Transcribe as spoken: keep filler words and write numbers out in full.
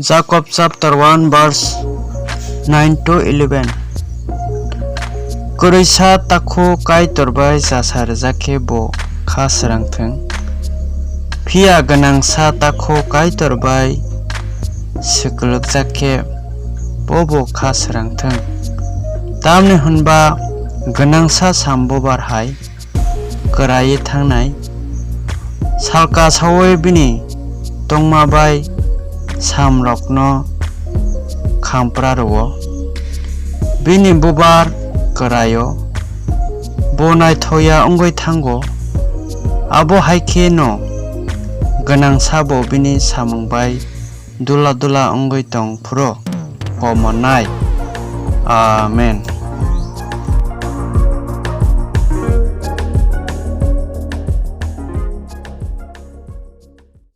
Jakob chapter one verse nine to eleven. Kwrwisa takhuk Kaitor bai chasa rwjak khe bo kha srang thung, phiya gwnangsa takhuk Kaitor bai swklwkjak khe bobo kha srang thung. Tamni hwn ba gwnangsa sam bubar hai kwraiwi thangnai. Salka saui bini tongma bai samrokno khampra rwo. Bini bubar kwraio, bo naithokya wngwi thango. Abo hai khe’-no gwnangsa bo bini samung bai dula dula wngwi tong phuru komornai. Amen.